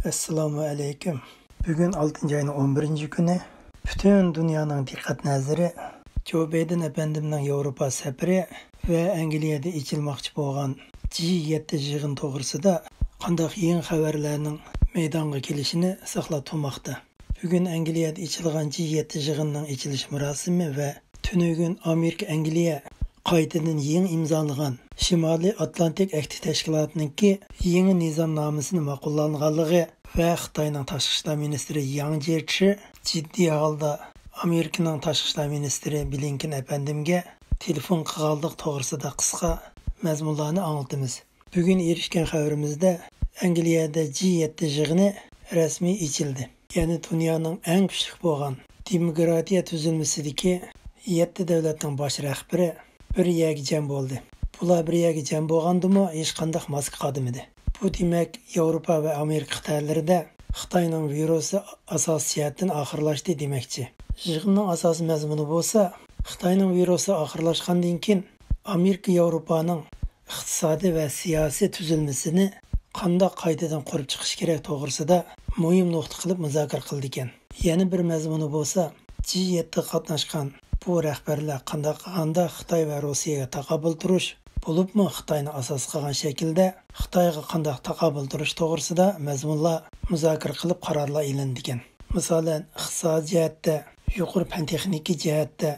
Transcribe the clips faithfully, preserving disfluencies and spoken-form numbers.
ئەسسالامۇ ئەلەيكۇم. بۈگۈن ئالتىنچى ئاينىڭ ئون بىرىنچى كۈنى. پۈتۈن دۇنيانىڭ دىققەت نەزىرى جو بايدېن ئەپەندىمنىڭ ياۋروپا سەپىرى ۋە ئەنگلىيەدە ئېچىلماقچى بولغان جى يەتتە يىغىن توغرىسىدا قانداق يېڭى خەۋەرلەرنىڭ مەيدانغا كېلىشىنى ساقلاپ تۇرماقتا. بۈگۈن ئەنگلىيەدە ئېچىلغان جى يەتتە يىغىنىنىڭ ئېچىلىش مۇراسىمى ۋە تۈنۈگۈن ئامېرىكا ئەنگلىيە قايتىدىن يېڭى ئىمزالىغان شىمالىي ئاتلانتىك ئەھدى تەشكىلاتىنىڭكى يېڭى نىزامنامىسىنى ماقۇللانغانلىقى ۋە خىتاينىڭ تاشقى ئىشلار مىنىستىرى ياڭ جيېچى جىددىي ھالدا ئامېرىكىنىڭ تاشقى ئىشلار مىنىستىرى بلىنكېن ئەپەندىمگە تېلېفون قىلغانلىق توغرىسىدا قىسقا مەزمۇنلارنى ئاڭلىتىمىز. بۈگۈن ئېرىشكەن خەۋىرىمىزدە ئەنگلىيەدە جى يەتتە يىغىنى رەسمىي ئېچىلدى. يەنى دۇنيانىڭ ئەڭ كۈچلۈك بولغان دېموكراتىيە تۈزۈلمىسىدىكى يەتتە دۆلەتنىڭ باش رەھبىرى بىر يەرگە جەم بولدى. بۇلار بىر يەرگە جەم بولغاندىمۇ ھېچقانداق ماسكا قادىمىدى. بۇ دېمەك ياۋروپا ۋە ئامېرىكا قىتئەلىرىدە خىتاينىڭ ۋىرۇسى ئاساسىي جەھەتتىن ئاخىرلاشتى دېمەكچى. يىغىننىڭ ئاساسىي مەزمۇنى بولسا خىتاينىڭ ۋىرۇسى ئاخىرلاشقاندىن كېيىن ئامېرىكا ياۋروپانىڭ ئىقتىسادىي ۋە سىياسىي تۈزۈلمىسىنى قانداق قايتىدىن قۇرۇپ چىقىش كېرەك توغرىسىدا مۇھىم نۇقتا قىلىپ مۇزاكىرە قىلىدىكەن. يەنە بىر مەزمۇنى بولسا، جى يەتتىگە قاتناشقان بۇ رەھبەرلەر قانداق قىلغاندا خىتاي ۋە روسىيەگە تاقابىل تۇرۇش، بولۇپمۇ خىتاينى ئاساس قىلغان شەكىلدە خىتايغا قانداق تاقابىل تۇرۇش توغرىسىدا مەزمۇنلار مۇزاكىرە قىلىپ قارارلار ئېلىنىدىكەن. مىسالەن، ئىقتىسادىي جەھەتتە، يۇقىرى پەن تېخنىكا جەھەتتە،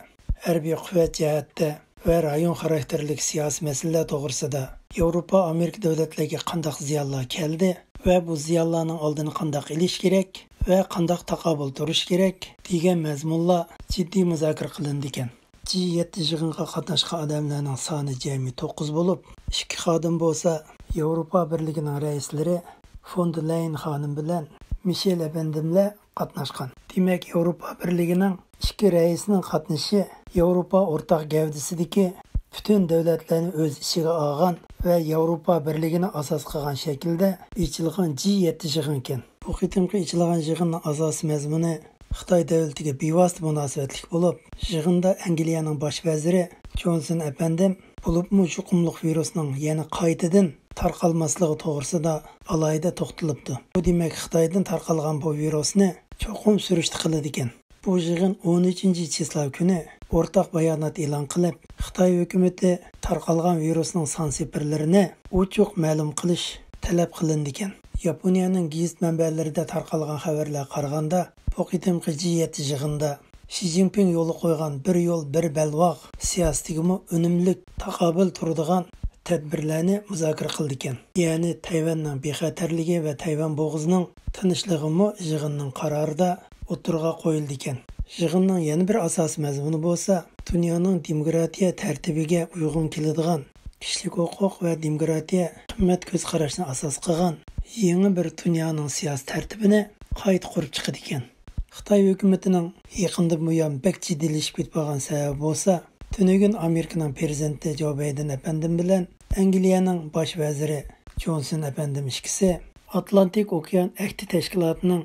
ھەربىي قۇۋۋەت جەھەتتە، ۋە رايون خاراكتېرلىك سىياسىي مەسىلىلەر توغرىسىدا ياۋروپا ئامېرىكا دۆلەتلىرىگە قانداق زىيانلار كەلدى ۋە بۇ زىيانلارنىڭ ئالدىنى قانداق ئېلىش كېرەك ۋە قانداق تاقابىل تۇرۇش كېرەك دېگەن مەزمۇنلار جىددىي مۇزاكىرە قىلىنىدىكەن. جى يەتتە يىغىنغا قاتناشقان ئادەملەرنىڭ سانى جەمئىي توققۇز بولۇپ، ئىككى خادىم بولسا ياۋروپا بىرلىكىنىڭ رەئىسلىرى فون دېر لايېن خانىم بىلەن مىشېل ئەپەندىملەر قاتناشقان. دېمەك، ياۋروپا بىرلىكىنىڭ ئىككى رەئىسىنىڭ قاتنىشىشى ياۋروپا ئورتاق گەۋدىسىدىكى پۈتۈن دۆلەتلەرنى ئۆز ئىچىگە ئالغان ۋە ياۋروپا بىرلىكىنى ئاساس قىلغان شەكىلدە ئېچىلغان جى يەتتە يىغىنكەن. بۇ قېتىمقى ئېچىلغان يىغىننىڭ ئاساسىي مەزمۇنى خىتاي دۆلىتىگە بىۋاسىتە مۇناسىۋەتلىك بولۇپ، يىغىندا ئەنگلىيەنىڭ باش ۋەزىرى جونسون ئەپەندىم بولۇپمۇ يۇقۇملۇق ۋىرۇسنىڭ يەنە قايتىدىن تارقالماسلىقى توغرىسىدا ئالاھىدە توختىلىپتۇ. بۇ دېمەك خىتايدىن تارقالغان بۇ ۋىرۇسنى چوقۇم سۈرۈشتە قىلىدىكەن. بۇ يىغىن ئون ئۈچىنچى چىسلا كۈنى ئورتاق بايانات ئېلان قىلىپ، خىتاي ھۆكۈمىتى تارقالغان ۋىرۇسنىڭ سان سىپىرلىرىنى ئوچۇق مەلۇم قىلىش تەلەپ قىلىنىدىكەن. ياپونىيەنىڭ گېزىت مەنبەلىرىدە تارقالغان خەۋەرلەرگە قارىغاندا، بۇ قېتىمقى جى يەتتە يىغىندا شى جىنپىڭ يولغا قويغان بىر يول، بىر بەلباغ سىياسىتىگىمۇ ئۈنۈملۈك تاقابىل تۇرىدىغان تەدبىرلەرنى مۇزاكىرە قىلىدىكەن. يەنى تەيۋەننىڭ بىخەتەرلىكى ۋە تەيۋەن بوغۇزىنىڭ تىنچلىقىمۇ يىغىننىڭ قارارىدا ئوتتۇرىغا قويۇلىدىكەن. يىغىننىڭ يەنە بىر ئاساسىي مەزمۇنى بولسا، دۇنيانىڭ دېموكراتىيە تەرتىپىگە ئۇيغۇن كېلىدىغان، كىشىلىك ھوقۇق ۋە دېموكراتىيە قىممەت كۆز قاراشنى ئاساس قىلغان يېڭى بىر دۇنيانىڭ سىياسىي تەرتىپىنى قايتا قۇرۇپ چىقىدىكەن. خىتاي ھۆكۈمىتىنىڭ يېقىندىن بۇيان بەك جىددىيلىشىپ كېتىپ قالغان سەۋەبى بولسا، تۈنۈگۈن ئامېرىكىنىڭ پىرېزىدېنتى جو بايدېن ئەپەندىم بىلەن ئەنگلىيەنىڭ باش ۋەزىرى جونسون ئەپەندىم ئىككىسى ئاتلانتىك ئوكيان ئەھدى تەشكىلاتىنىڭ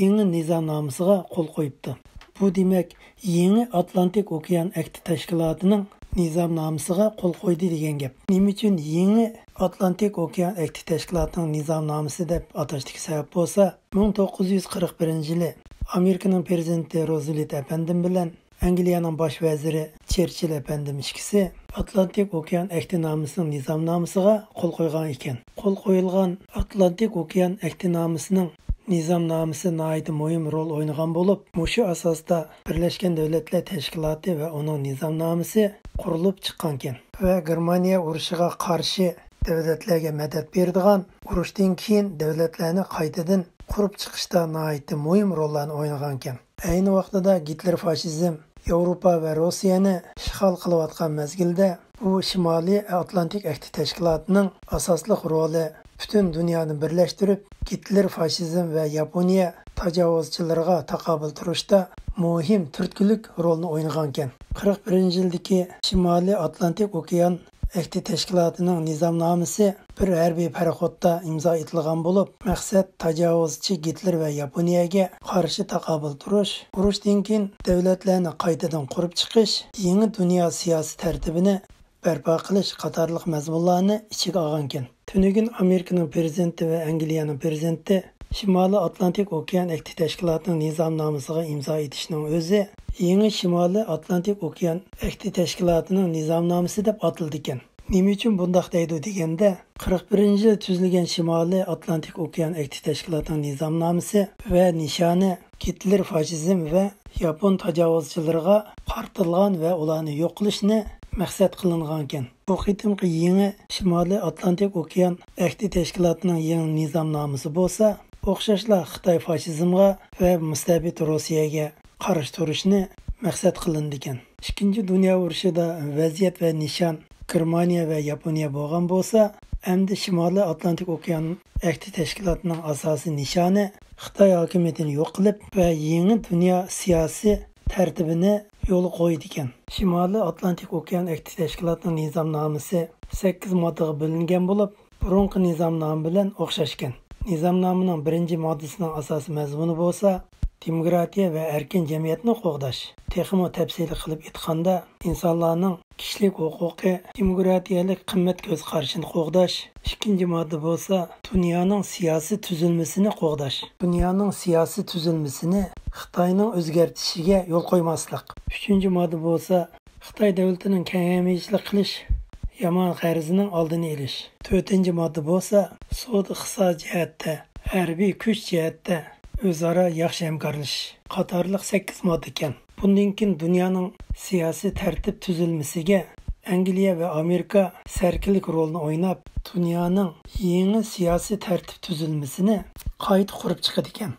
يېڭى نىزامنامىسىغا قول قويۇپتۇ. بۇ دېمەك، يېڭى ئاتلانتىك ئوكيان ئەھدى تەشكىلاتىنىڭ نىزامنامىسىغا قول قويدى دېگەن گەپ. نېمە ئۈچۈن يېڭى ئاتلانتىك ئوكيان ئەھدى تەشكىلاتىنىڭ نىزامنامىسى دەپ ئاتاشتىكى سەۋەب بولسا، مىڭ توققۇز يۈز قىرىق بىرىنچى يىلى ئامېرىكىنىڭ پىرېزىدېنتى روزۋېلت ئەپەندىم بىلەن ئەنگلىيەنىڭ باش ۋەزىرى چېرچىل ئەپەندىم ئىككىسى ئاتلانتىك ئوكيان ئەھدىنامىسىنىڭ نىزامنامىسىغا قول قويغان ئىكەن. قول قويۇلغان ئاتلانتىك ئوكيان ئەھدىنامىسىنىڭ نىزامنامىسى ناھايىتى مۇھىم رول ئوينىغان بولۇپ، مۇشۇ ئاساستا بىرلەشكەن دۆلەتلەر تەشكىلاتى ۋە ئۇنىڭ نىزامنامىسى قۇرۇلۇپ چىققانىكەن ۋە گېرمانىيە ئۇرۇشىغا قارشى دۆلەتلەرگە مەدەت بېرىدىغان، ئۇرۇشتىن كېيىن دۆلەتلەرنى قايتىدىن قۇرۇپ چىقىشتا ناھايىتى مۇھىم روللارنى ئوينىغانىكەن. ئەينى ۋاقتىدا گىتلېر فاشىزم ياۋروپا ۋە روسىيەنى ئىشغال قىلىۋاتقان مەزگىلدە، بۇ شىمالىي ئاتلانتىك ئەھدى تەشكىلاتىنىڭ ئاساسلىق رولى پۈتۈن دۇنيانى بىرلەشتۈرۈپ، گىتلېر فاشىزم ۋە ياپونىيە تاجاۋۇزچىلىرىغا تاقابىل تۇرۇشتا مۇھىم تۈرتكىلىك رولنى ئوينىغانىكەن. قىرىق بىرىنچى يىلدىكى شىمالىي ئاتلانتىك ئوكيان ئەھدى تەشكىلاتىنىڭ نىزامنامىسى بىر ھەربىي پاراخوتتا ئىمزا ئېتىلغان بولۇپ، مەقسەت تاجاۋۇزچى گىتلېر ۋە ياپونىيەگە قارشى تاقابىل تۇرۇش، ئۇرۇشتىن كېيىن دۆلەتلەرنى قايتىدىن قۇرۇپ چىقىش، يېڭى دۇنيا سىياسىي تەرتىپىنى بەرپا قىلىش قاتارلىق مەزمۇنلارنى ئىچىگە ئالغانىكەن. تۈنۈگۈن ئامېرىكىنىڭ پىرېزىدېنتى ۋە ئەنگلىيەنىڭ پىرېزىدېنتى شىمالىي ئاتلانتىك ئوكيان ئەھدى تەشكىلاتىنىڭ نىزامنامىسىغا ئىمزا ئېتىشنىڭ ئۆزى يېڭى شىمالىي ئاتلانتىك ئوكيان ئەھدى تەشكىلاتىنىڭ نىزامنامىسى دەپ ئاتىلىدىكەن. نېمە ئۈچۈن بۇنداق دەيدۇ دېگەندە، قىرىق بىرىنچى يىلى تۈزۈلگەن شىمالىي ئاتلانتىك ئوكيان ئەھدى تەشكىلاتىنىڭ نىزامنامىسى ۋە نىشانى گىتلېر فاشىزم ۋە ياپون تاجاۋۇزچىلىرىغا قارىتىلغان ۋە ئۇلارنى يوق قىلىشنى مەقسەت قىلىنغانىكەن. بۇ قېتىمقى يېڭى شىمالىي ئاتلانتىك ئوكيان ئەھدى تەشكىلاتىنىڭ يېڭى نىزامنامىسى بولسا، ئوخشاشلا خىتاي فاشىزمغا ۋە مۇستەبىت روسىيەگە قارشى تۇرۇشنى مەقسەت قىلىنىدىكەن. ئىككىنچى دۇنيا ئۇرۇشىدا ۋەزىيەت ۋە نىشان گېرمانىيە ۋە ياپونىيە بولغان بولسا، ئەمدى شىمالىي ئاتلانتىك ئوكيان ئەھدى تەشكىلاتىنىڭ ئاساسىي نىشانى خىتاي ھاكىمىيىتىنى يوق قىلىپ ۋە يېڭى دۇنيا سىياسىي تەرتىپىنى يولغا قويىدىكەن. شىمالىي ئاتلانتىك ئوكيان ئەھدى تەشكىلاتىنىڭ نىزامنامىسى سەككىز ماددىغا بۆلۈنگەن بولۇپ، بۇرۇنقى نىزامنامە بىلەن ئوخشاشكەن. نىزامنامىنىڭ بىرىنچى ماددىسىنىڭ ئاساسىي مەزمۇنى بولسا دېموكراتىيە ۋە ئەركىن جەمئىيەتنى قوغداش. تېخىمۇ تەپسىلىي قىلىپ ئېيتقاندا، ئىنسانلارنىڭ كىشىلىك ھوقۇقى، دېموكراتىيەلىك قىممەت كۆز قارىشىنى قوغداش. ئىككىنچى ماددا بولسا دۇنيانىڭ سىياسىي تۈزۈلمىسىنى قوغداش. دۇنيانىڭ سىياسىي تۈزۈلمىسىنى خىتاينىڭ ئۆزگەرتىشىگە يول قويماسلىق. ئۈچىنچى ماددا بولسا خىتاي دۆلىتىنىڭ كەڭ ھەممىيلىشىق قىلىش يامان قەرزىنىڭ ئالدىنى ئېلىش. تۆتىنچى ماددا بولسا سودا ئىقتىساد جەھەتتە، ھەربىي كۈچ جەھەتتە ئۆزئارا ياخشى ھەمكارلىشىش قاتارلىق سەككىز ماددا ئىكەن. بۇندىن كېيىن دۇنيانىڭ سىياسىي تەرتىپ تۈزۈلمىسىگە ئەنگلىيە ۋە ئامېرىكا سەركىلىك رولىنى ئويناپ، دۇنيانىڭ يېڭى سىياسىي تەرتىپ تۈزۈلمىسىنى قايتا قۇرۇپ چىقىدىكەن.